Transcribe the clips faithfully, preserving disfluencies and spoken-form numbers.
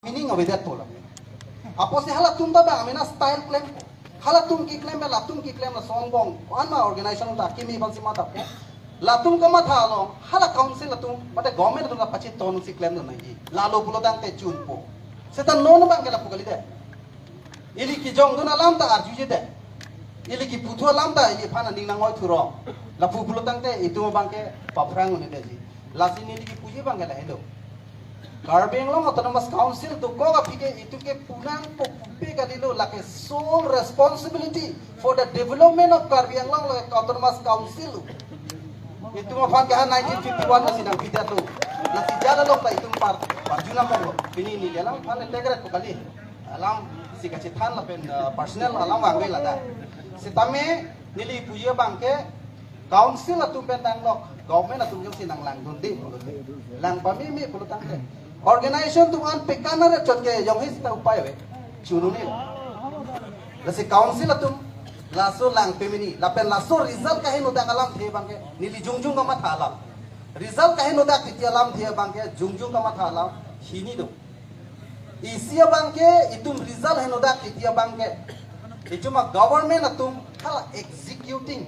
meaning avedet po lake. Apotsi halatum ta bang amena style klempo. Halatum keklem, latum keklem lason angbong. Ko-an ma organization ta kimi bang si mathapo. Latum kamatha along, hala council atum, mate government atum ta pachetongsi klemdun nangji. Lalo pulo tangte chunpo. Seta non abang ke lapu kalidet. Ili kejongdun alam ta arjujedet. Ili keputhu alam ta ili aphan aning nang-oi thurong. Lapu pulo tangte itum abang ke paphrang un-edetji. Lasi neli kepuji abang ke lahelo. Karbi Anglong Autonomous Council dokok aphi ke itum ke pu nangpo, pupe kalilo, lake sole responsibility for the development of Karbi Anglong lake Autonomous Council. Itum aphan ke ha nineteen fifty-one lasi nangpidetlo. Lasi jala lok ta itum par, parjuna konglo. Pini neli alam aphan integrate ko kali. Alam si kachethan lapen, eh, personal alam vangve ladak. Sitame neli puji abang ke council atum pen tanglok, government atum jongsi nanglangdunde pulote, lang pameme pulo tangte, organization atum an pekana re chot ke jongsi seta upai ave. Chununi. Lasi council atum laso lang pemini, lapen laso result kaheno dak alamthe abang ke neli jongjong kamatha alam. Result kaheno dak titi alamthe abang ke jongjong kamatha alam hini do. Isi abang ke itum result henodak titi abang ke, itum a-government atum hala executing,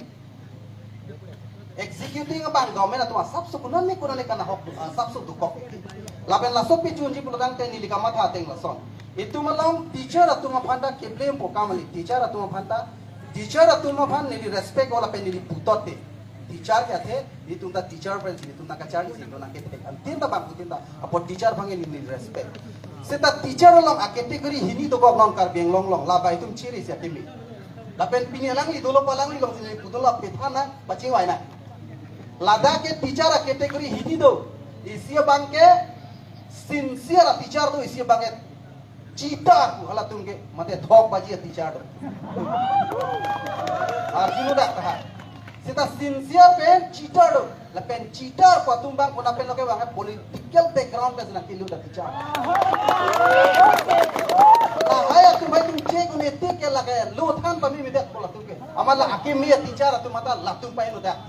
executing abang government atum asapso kunani kunani kanahok, asapso dokok. Lapen laso pi chunji pulo tangte neli kamatha ateng lason. Itum along teacher atum aphan ta keblempo, kam kali, teacher atum aphan ta, teacher atum aphan neli respect-o lapen neli puthot te. Teacher ke athe, nelitum ta teacher pensi nelitum ta kacharli si, nelitum nangkethek. Antin ta bangphutin ta, apot teacher abang ke neli respect. Seta teacher along a-category hini dokok non Karbi Anglong along, laba itum chiri si akimi. Lapen pini alangli dolo pu alangli alongsi neli pudolo, pethan nang, pachingvai nang. Ladak ke teacher a-category hini do. Isi abang ke sincere a-teacher do, isi abang ke cheater pu halatum ke, mate thokbaji a-teacher do. Arjulo dak taha. Seta sincere pen cheater do. Lapen cheater pu atum abang puna pen lo ke abang political background pen si nangkelut a-teacher. Lahai atum hai atum check un-e tik ke lake lo than pameme det pu latum ke. Amat la akimi a-teacher atum mate latum paheno dak.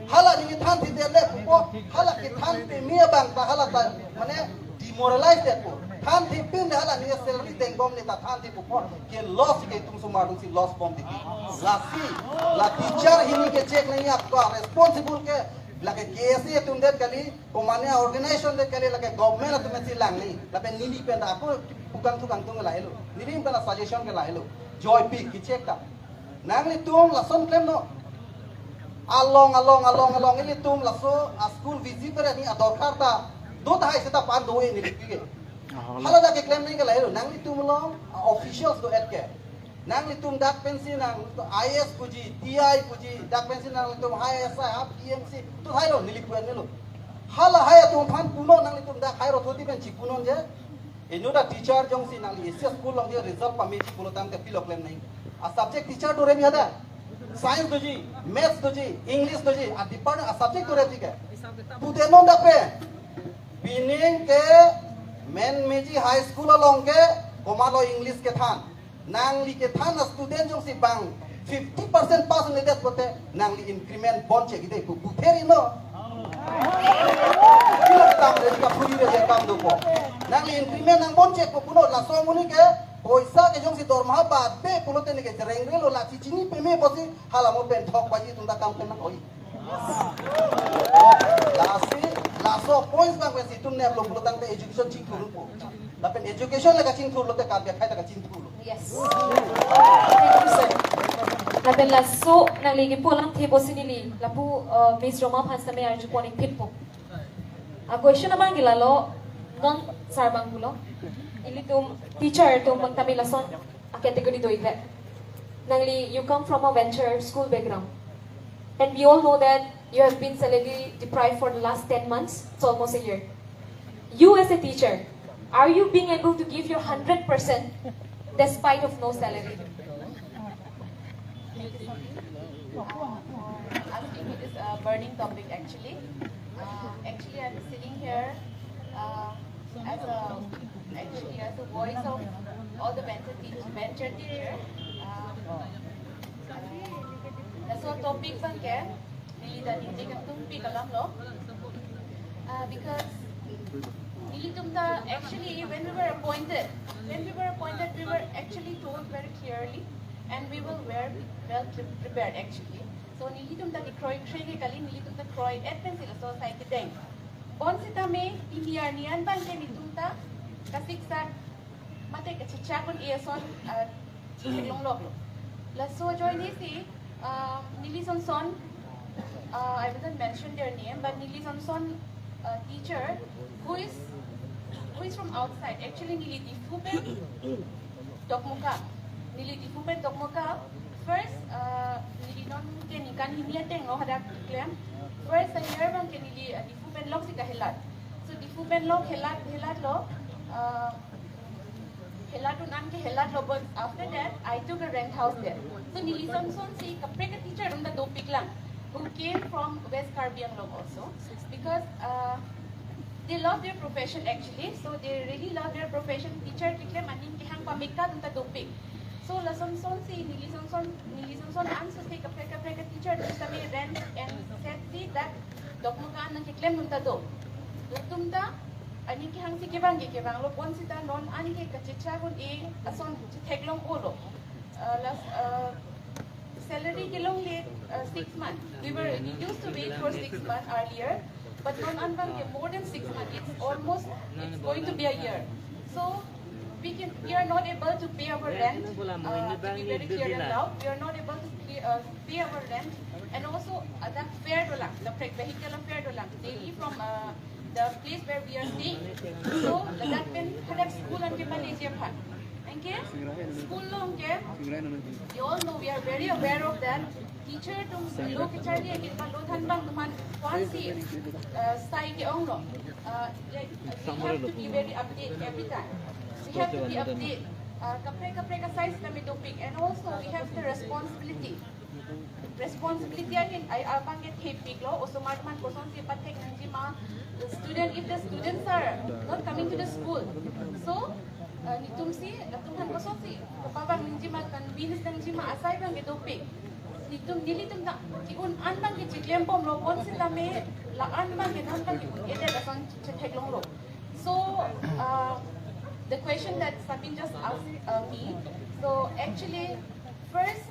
Hala neli than thidetlo pupo, hala kethan peme abang ta hala ta, mane demoralize detpo. Than thipin de hala neli salary dengbom ne ta than thi pupo, ke loss ke itum osomar atum si loss bom titi. Lasi, la teacher hini ke check nangji, akto responsible ke, lake K S A atum det kali, komane organization det kali, lake government atum si lang nangji. Lapen neli pen ta ako pukang tukang tung lahelo. Neli pen ta suggestion ke lahelo. Joypi ke check ta. Nanglitum lason klemnon. Along, along, along, along, ilitum laso a-school visit pen ni adorkar ta do tahai seta pan do-e neli pike. Hala dak keklem nangji ke lahelo, nanglitum along a-officials do-et ke. Nanglitum dak pensi nang I A S puji, T I puji, dak pensi nanglitum high S I, half T M C, do tahai lo, neli pu-et nelo. Hala hai atum aphan punon, nanglitum dak hai rothoti pen chipunon je. Inut a-teacher jongsi nangli isi a-school along je result pameji pulo tangte pilo klem nangji. A-subject teacher dore bi hadak. Science doji, maths doji, English doji, a-department a-subject dore bi ke. Puthenon dak pen. Pining ke menmeji high school along ke komatlo English kethan. Nangli kethan a-student jongsi bang fifty percent pass un-edet pulote nangli increment bonchek kidi pu putheri no. Kilo ketam re ka phuri re kam dopo. Nangli increment nangbonchekpo punon, laso amonit ke poisa ke jongsi dormaha babe pulote neke jerengrelo, lasi chini peme pusi hala mo pen thokbaji atum ta kam pen nang-oi. Lasi, laso points abang pensi itum neplo pulo tangte education chingthurpo. Lapen education le kachingthurlo te Karbi akhei ta kachingthurlo. Yes. Thank you, sir. Lapen laso nangli kepu alamthe pusi neli lapu, uh, Miss Roma aphan sitame arjupon ingthitpo. A-question abang ke lalo, non sir abang pulo. Ilitum teacher atum abang tame lason a-category do-ikre. Nangli, you come from a venture school background. And we all know that you have been salary deprived for the last ten months. It's almost a year. You as a teacher, are you being able to give your hundred percent despite of no salary? Asking me this uh, burning topic actually. Uh, actually, I'm sitting here uh, as a actually as a voice of all the venture teach venture teacher. Uh, laso topic abang ke neli ta ningje kangtungpi alam lo. Uh, because Nelitum ta actually, when we were appointed, when we were appointed, we were actually told very clearly, and we were well, well pre- prepared actually. So nelitum ta kekroi kroi ke kali, nelitum ta kroi-et pensi laso asai kedeng. Bonsitame pini arni an abang ke nelitum ta kasiksak mate kachechak un-e ason, uh, theklongloklo. Laso ajoine si, uh, neli sonson, uh, I wouldn't mention their name, but neli sonson, uh, teacher who is, who is from outside. Actually, neli Diphu pen Dokmoka. Neli Diphu pen Dokmoka. First, uh, neli non ke ningkan hini ateng lo hadak klem. First year abang ke neli, uh, Diphu pen lok si kahelat. So Diphu pen lok helat, helatlo. Uh, helat un an ke helatlo, but after that, I took a rent house there. So neli sonson si kaprek a teacher atum ta dopiklang, who came from West Karbi Anglong also, because, uh, they love their profession actually. So they really love their profession. Teacher keklem aning kehang pameka atum ta dopik. So la sonson si, neli sonson, neli sonson an so si kaprek kaprek a teacher atum tame rent and said si that Dokmoka an nangkeklem atum ta do. Latum ta aning kehang si kevang ke kevanglo, bonsita non an ke kachechak un-e ason chetheklong olo. Uh, last, uh, salary kelongle, uh, six months. We were, we used to wait for six months earlier, but non an abang ke more than six months. It's almost, it's going to be a year. So we can, we are not able to pay our rent. Uh, to be very clear and loud, we are not able to pay, uh, pay our rent, and also, uh, the fare dolang, the pre- vehicle fare dolang daily from, uh, the place where we are staying. So ladak pen hadak school an ke manage aphan, anke school along ke, you all know, we are very aware of that. Teacher atum lo kacharli akin ba lo than abang atum aphan ko-an si, uh, sai ke-onglo. Uh, like, we have to be very update every time. We have to be update. Uh, kaprek kaprek a sai sitame dopik, and also we have the responsibility. Responsibility ahin ai abang ke thepiklo, osomar atum aphan kosonsi pathek nangjima, student, if the students are not coming to the school, so, uh, netum si latum aphan kosonsi pavang nangjima, convince nangjima asai abang ke dopik. Netum, nelitum ta ke-un an abang ke chiklemponlo, bonsitame la an abang ke non abang ke un-edet ason chetheklonglo. So, uh, the question that Sabin just asked, uh, me, so actually, first,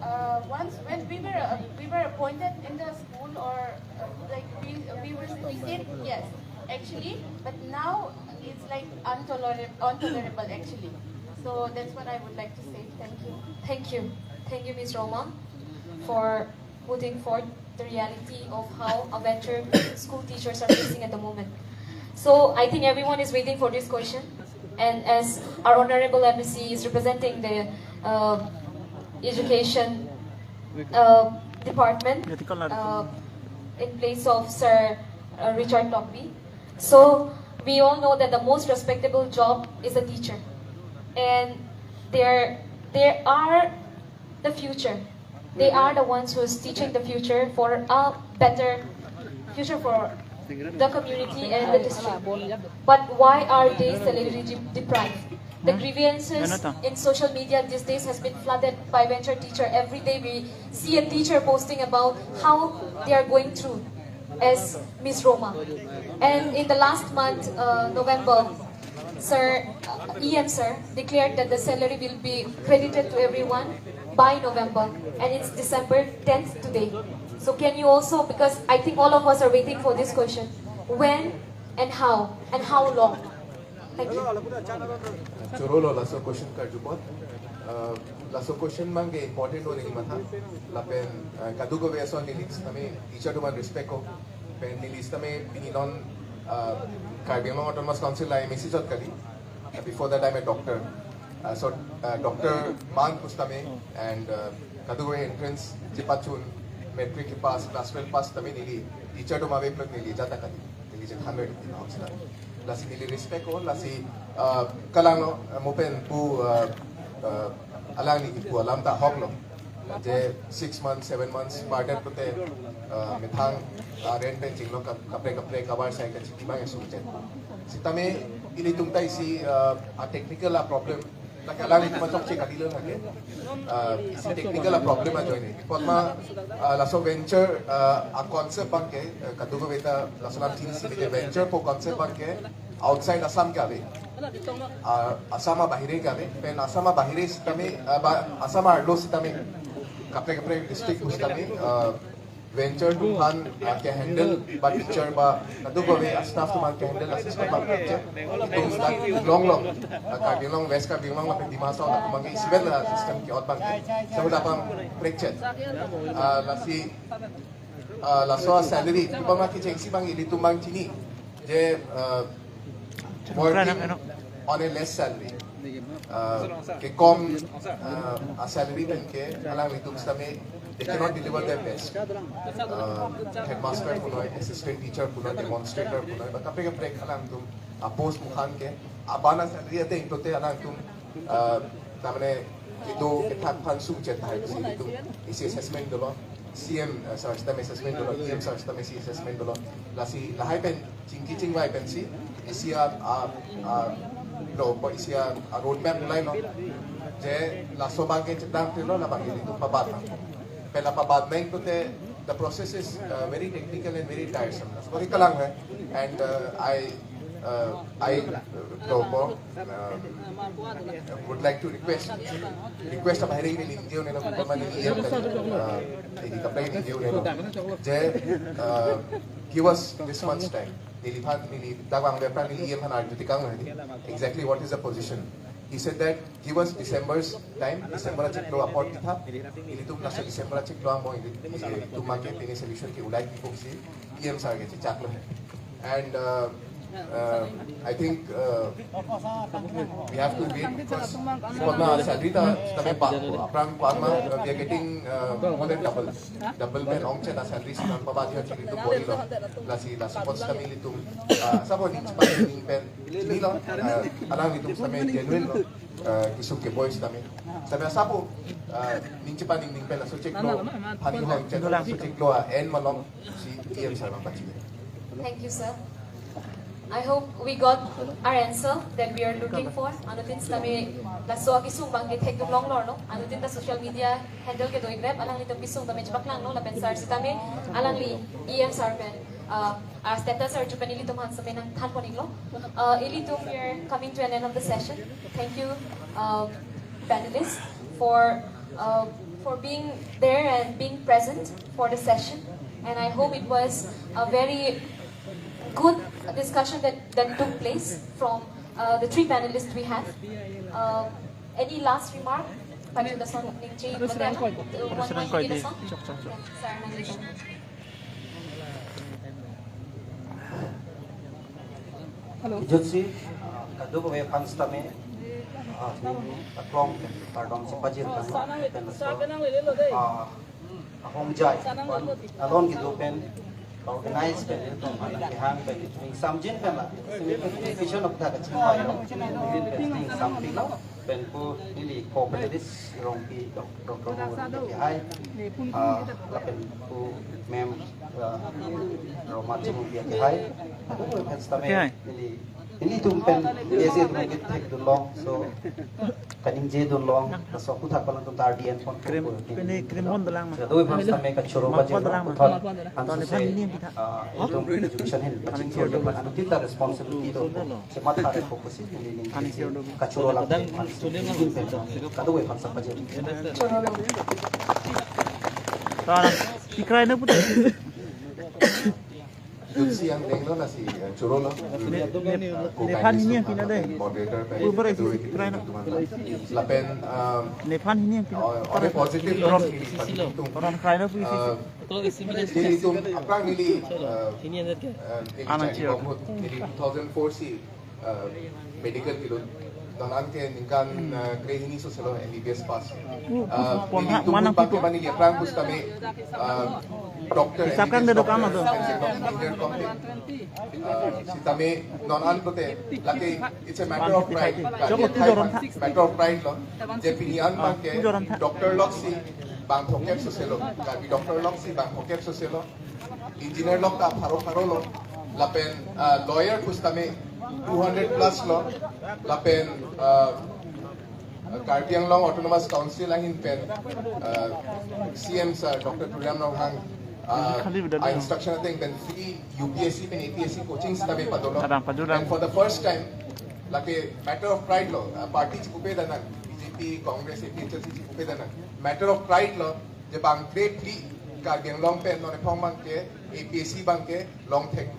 uh, once when we were, uh, we were appointed in the school, or, uh, like, we, we were, we said yes, actually, but now it's like intolerable, intolerable actually. So that's what I would like to say. Thank you. Thank you. Thank you, Miss Roma, for putting forth the reality of how a venture school teachers are facing at the moment. So I think everyone is waiting for this question. And as our honorable M A C is representing the, uh, education, uh, department, uh, in place of Sir, uh, Richard Tokbi. So we all know that the most respectable job is a teacher. And they're, they are the future. They are the ones who is teaching the future for a better future for the community and the district. But why are they salary de- deprived? The grievances in social media these days has been flooded by venture teacher. Every day we see a teacher posting about how they are going through as Miss Roma. And in the last month, uh, November, Sir, uh, E M sir declared that the salary will be credited to everyone by November, and it's December tenth today. So can you also, because I think all of us are waiting for this question, when and how and how long? Thank you. Chorolo laso question karjupon. Uh, laso question abang ke important do neli matha. Lapen, uh, kadokave ason neli sitame teacher atum aphan respect ko. Pen neli sitame pini non, uh, Karbi Anglong Autonomous Council la M A C chot kali. Uh, before that, I'm a doctor. Uh, so, uh, doctor man pusitame and, uh, kadokave entrance chepachun, matric pass, class twelve pass sitame neli teacher atum ave pulote neli jata kali. Neli je thamer di na sila. Lasi neli respect ko, lasi, uh, kalang lo, uh, mo pen pu, uh, uh, alangli kipu alam ta ahok lo. Je six months, seven months, part time pute, uh, methang, uh, rent pen chinglo kap- kaprek kaprek kabar sai kachiki abang esu chen. Sitame ilitum ta isi, uh, a technical a problem. Lake alangli kemachok che kadilo lake. Uh, isi technical a problem ajoine. Apotma, uh, laso venture, uh, a concept abang ke, uh, kadokave ta laso alam chini si ke venture pu concept abang ke, Outside Assam ke ave. Ah, Assam abahire ke ave. Pen Assam abahire sitame, ah, ba, Assam arlo sitame, kaprek kaprek district pu sitame, ah, venture atum aphan, ah, ke handle ba teacher ba kadokave staff atum aphan ke handle assistant ba teacher. Itum dak longlong, ah, Karbi Anglong, West Karbi Anglong lapen Dima Hasao atum aphan ke isivet la system ke-ot abang. Sabo dak abang prekchet. Ah, lasi, ah, laso salary, itum abang kechengsi abang ilitum abang chini. Je, ah, working on a less salary. Uh, kekom, uh, a salary pen ke alanglitum sitame, they cannot deliver their best. Uh, headmaster punoi, assistant teacher punoi, demonstrator punoi, ba kaprek kaprek alangtum a post mukhan ke, abana salary ateng pulote alangtum, uh, tamane kedo kethak aphan sungchet tahai si itum isi assessment dolo, C M, uh, sir sitame assessment dolo, E M sir sitame isi assessment dolo, lasi lahai pen chingki chingvai pensi, isi a, a, a, lo, ko isi a, a roadmap mulai lo. Je laso abang ke chedang tilo, labang ke itum pabat. Pen la pabat nang pulote, the process is, uh, very technical and very tiresome. Laso abang ke kalang hai. And, uh, I, uh, I, uh, lo, ko, uh, would like to request, request abahire neli ningje un-elo, ko mane neli E M tadi, uh, neli kaprek ningje un-elo. Je, uh, give us this month's time. Neliphan, neli dak vangve aphrang neli E M aphan arju tekang lo hedi. Exactly what is the position? He said that give us December's time, December achiklo apor pitha. Ilitum laso December achiklo amo ili, ilitum abang ke pini solution ke ulai pipo pusi E M sir ke chechak lo hai. And, uh, uh, I think, uh, we have to wait because, kono salary ta sitame pa, aphrang pa ma, uh, we are getting, uh, more than double. Double pen ongchet a salary sitame pabat ya chiri tu bori lo. Lasi, lasi apot sitame ilitum, uh, sabo ning chepa ning pen chini lo, uh, alanglitum sitame genuine lo, uh, kesung keboi sitame. Sitame sabo, uh, ning chepa ning pen laso chiklo, pani hong chen laso chiklo, uh, en malom si E M sir abang pachini. Thank you, sir. I hope we got our answer that we are looking for. Anuttin sitame laso akesung abang ke thekdun longlor lo. Anuttin ta social media handle ke do-ik rep, alanglitum kesung tame chepaklang lo, lapen sir sitame alangli E M sir pen, uh, a status arju pen ilitum aphan sitame nangthan pon-iklo. Uh, ilitum, we are coming to an end of the session. Thank you, uh, panelists, for, uh, for being there and being present for the session. And I hope it was a very good discussion that, that took place from, uh, the three panelists we have. Uh, any last remark? Pajut ason ningje, President, one, one, President, one, President. Sir, nang- Hello. Jotsi, uh, kadokave aphan sitame, uh, aklong, pardon, si pajir kan, pen laso, uh, ahongjai, along kedo pen, organize pen, itum aphan kehang pen, itum samjin pen la, vision of that, achieve pen, itum pen, itum sampik lo. Pen pu neli co-panelist Rongpi Dok-, Doctor Rongpi Kehai, ah, lapen pu ma'am, ah, Roma Chimungbi Kehai. Pu pen sitame Kehai. Neli, nelitum pen isi atum ke thekdun long, so kaningje dun long, laso aphuthak alanglitum ta ardi en pon Krim, pu pu pini krim pon dolang ma. Kadokave aphan sitame kachoro Mapon pajir dolang ma. Puthot, Ton anso ephan se, ini yang kita. Ah, itum education ahin pachingthur atum anuttin ta responsibility do. Semat hari fokus ini, ini, ini kachoro lam pen, ini pen, kadokave aphan sapa je. Ton, tikrai na putar. Jutsi yang denglo nasi, eh, choro lo. Ne-, ne-, eh, nephan ini yang pina deh. Moderator pen, Uber itu tikrai na. Lapen, um, nephan ini yang pina. Oh, on a positive note, Ron, ini pagi itu. Ron krai na puisi. Uh, Nelitum aphrang neli, uh, uh, neli Anak cari ciok. Bangkok, neli two thousand four si, uh, medical kilo. Non an ke ningkan, uh, krehini so selo M B B S pass. Uh, pon neli ha, tumut mana bangke pipo? Mani neli aphrang pu sitame, uh, doctor, Hisap kan M B B S duduk doctor, ama tu. Engineer complete. Uh, sitame non an pulote, lake it's a matter of pride. Joko tu joron tha. Matter of pride lo. Je pini an bangke doctor lok si bang phokep so selo. Karbi doctor lok si bang phokep so selo. Engineer lok ta pharo pharo lo. Lapen, ah, lawyer pu sitame two hundred plus lo. Lapen, ah, Karbi Anglong Autonomous Council ahin pen, ah, C M sir Doctor Tuliram Ronghang Uh, khali bidal a instruction ateng pen free U P S C pen A P S C coaching sitame padolo. Kadang padolo. And for the first time, lake matter of pride lo, uh, party chipupe danan, B J P, Congress, A P H L C chipupe danan. Matter of pride lo, je bang grade three, Karbi Anglong pen non ephong bangke, A P S C bangke, long thek.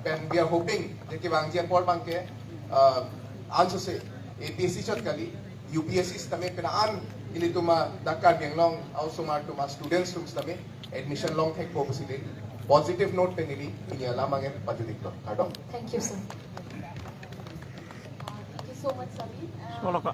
Pen we are hoping, je kevangji apor bangke, uh, ansose, A P S C chot kali, U P S C sitame pen an, ilitum a, dak Karbi Anglong, a-osomar atum a students atum sitame, admission long thekpo pusi de positive note pen ili pini alam angen pajudiklo. Kardom. Thank you, sir. Thank you so much, Sabi. Uh, Solo ka.